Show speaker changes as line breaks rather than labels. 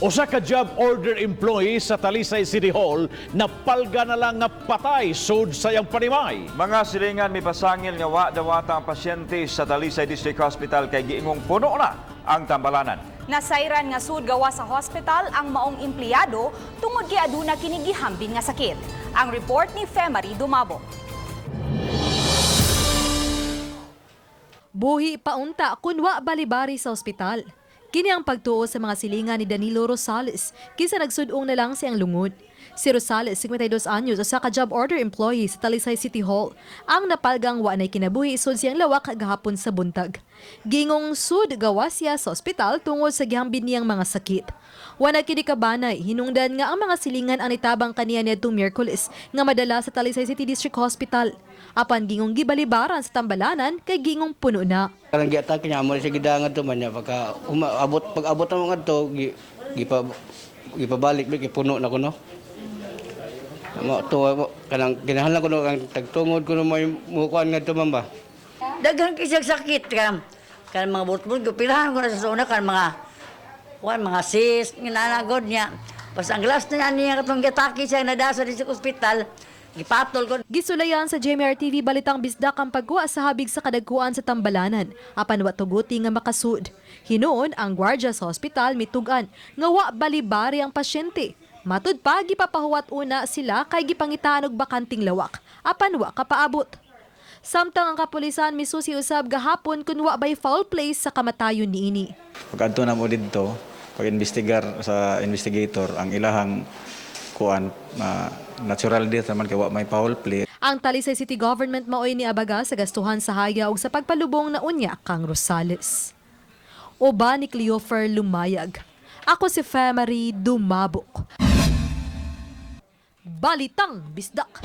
Usa ka job order employee sa Talisay City Hall napalga na lang nga patay sud sa iyang panimay.
Mga silingan, mipasangil nga wa dawata ang pasyente sa Talisay District Hospital kay giingong puno na ang tambalanan.
Nasayran nga sud gawa sa hospital ang maong empleyado tungod kay aduna kini gihambin nga sakit. Ang report ni Femary Dumabo.
Buhi paunta kun wa balibari sa ospital. Kini ang pagtuo sa mga silingan ni Danilo Rosales, kinsa nagsudong na lang siyang lungod. Si Rosales, 52 anyos, usa ka job order employee sa Talisay City Hall, ang napalgang wa nay kinabuhi sud siyang lawak gahapon sa buntag. Gingong sud gawa siya sa ospital tungod sa gihambin niyang mga sakit. Wa na kini kabanay, hinungdan nga ang mga silingan ang nitabang kaniya niadtong Miyerkules nga madala sa Talisay City District Hospital. Apan gingong gibalibaran sa tambalanan kay gingong puno na.
Kanang giatake niya amo siya gidangan to man niya pagka abot pag abot na mga to gi, gipa gipabalik bi puno na kuno. Mo to kanang kinahanglan kuno ang tagtungod kuno may mukuan ngadto, ma'am, ba.
Daghan kay siyang sakit kan kan mga burtburt gupirahan ko na sa una kan mga kuan mga sis nga nanagod niya. Basta ang last na niya katong gitaki siya nadasa di sa ospital, gipatol ko.
Gisulayan sa JMR TV Balitang Bisdak ang pagkuha sa habig sa kadagkuan sa tambalanan, apan wa tuguti nga makasud. Hinuon ang gwardya sa ospital mitugan nga wa balibari ang pasyente. Matud pa, gipapahuwat una sila kay gipangitaan og bakanting lawak, apan wa kapaabot. Samtang ang kapulisan misusi usab gahapon kun wa bay foul play sa kamatayon niini.
Pag adto na mo didto, pag investigar sa investigator ang ilahang kuan na natural death naman kay wa may foul play.
Ang Talisay City Government maoy ni abaga sa gastuhan sa haya ug sa pagpalubong na unya kang Rosales. Uban ni Cleofer Lumayag. Ako si Femary Dumabok. Balitang Bisdak.